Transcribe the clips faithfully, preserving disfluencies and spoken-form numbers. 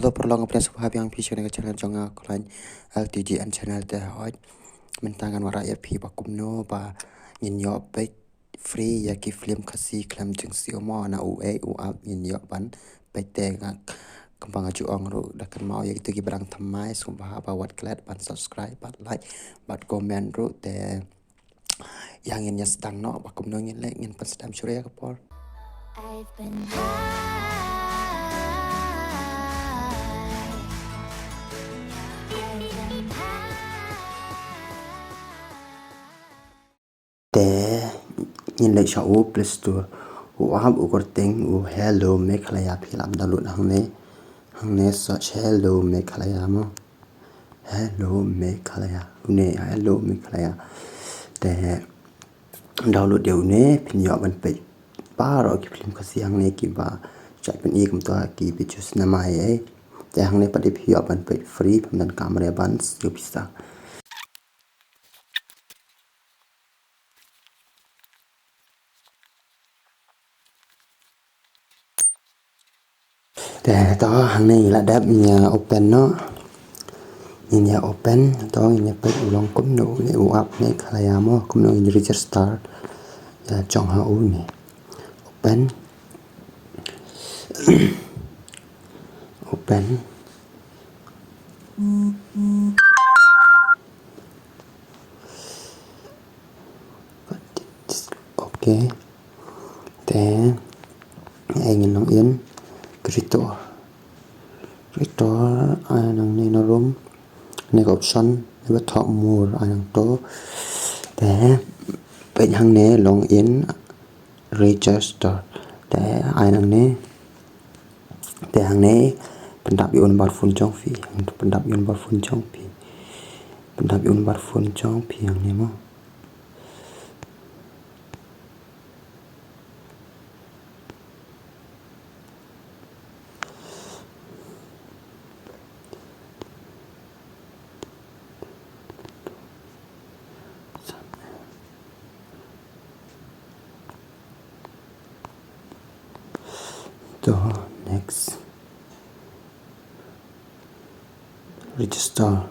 To paralok, nga pdiang sngewbha biang ïa phi sha kane ka channel jong nga, Khlaiñ L T G N channel te. Hooid, mynta ngan wanrah ïa phi ba kumno ba ngin ïoh peit free ïa ki film Khasi khlem jingsiew mo. Na u ei u ap ngin ïoh ban peit te. Nga, kumba nga ju ong ruh, da kynmaw ïa kito kiba dang thymmai sngewbha ba wat klet ban subscribe, bad like, bad comment ruh te. Ïa, ngin ïa sdang noh ba kumno ngin leh, ngin pynsdang shuh ïa ka por. I've been high. I've been high. Te ngin leit sha u Play Store. U app u kyrteng u Hello Meghalaya, phi lah ban download hangne. Hangne search Hello Meghalaya mo. Hello Meghalaya. Une Hello Meghalaya. Te download ïa une, phin ïoh ban peit baroh ki film Khasi hangne kiba shah pyni kumta ki pictures na mai eh. Te hangne pat phi ïoh ban peit free, phim donkam re ban siew pisa. Te to hangne ngi la dep, ngin ïa open noh. Ngin ïa open, to ngin ïa peit u long kumno une u app Meghalaya mo, kumno ngin register ïa jong ha une. Open. Open. Okay. Te ai ngin long in creator. Creator, ai nangne na room. Ne ka option ne ba thok more, ai nangto. Te peit hangne long in register. Te ai nangne. Te hangne pyndap ïa u number phone jong phi. Pyndap ïa u number phone jong phi. Pyndap ïa u number phone jong phi hangne mo. To, next. Register.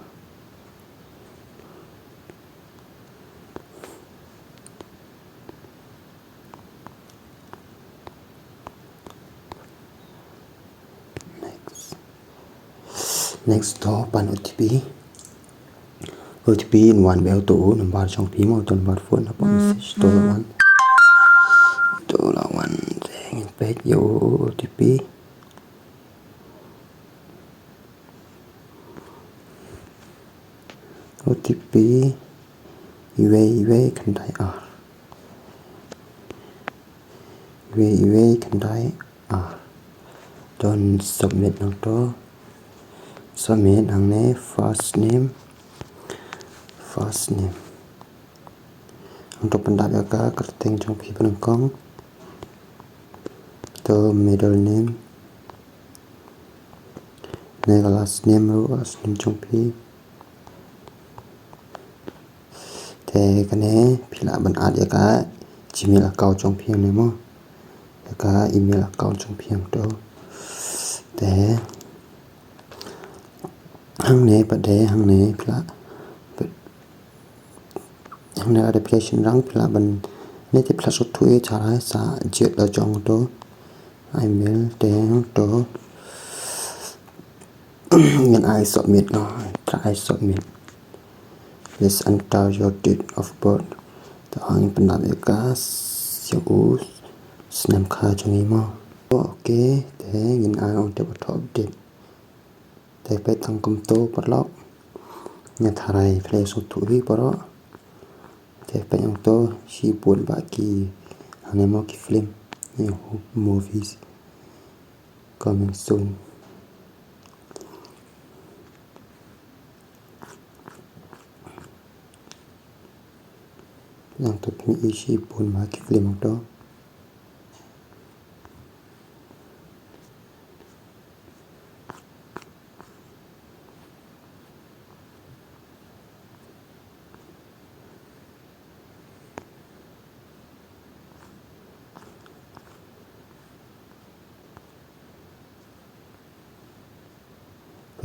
Next. Next, to pan O T P. O T P in wan bad to number jong phi mo, to number phone, hapoh message to la wan. To la wan, te ngin peit ïa u O T P. O T P iwei iwei khyndai ar. Iwei iwei khyndai ar. Don submit nangto. Submit hangne first name. First name. Hangto pyndap ïa ka kyrteng jong phi ba nyngkong. To middle name. Ne ka last name ruh, last name jong phi. Te kane phi lah ban add ïa ka Gmail account jong phi ne mo. Ïa ka email account jong phi hangto. Te hangne pat de, hangne phi lah, hangne ada phi lah shynrang phi lah ban, ne te phi lah sngewthuh ïa ka rai sa jied la jong to. Email te hangto. Ngin ai submit noh, try ai submit. Please enter your date of birth. To ngin pyndap ïa ka, ïa u snem kha jong ngi mo. Okay, te ngin ai ong te ba to update. Te peit tang kumto paralok. Nga tharai phi la sngewthuh hi baroh. Te peit ong to shibun ba ki, hangne mo ki film, ïa movies coming soon. Ong to phi i shibun ba ki film ong to.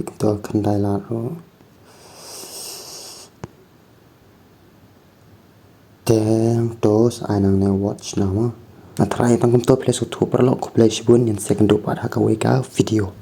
Kumto khyndai lad ruh. Te to sa ai nangne watch na mo. Nga try tang kumto, phi sngewthuh paralok, khublei shibun, ngin sa ïakynduh pat ha kawei ka video.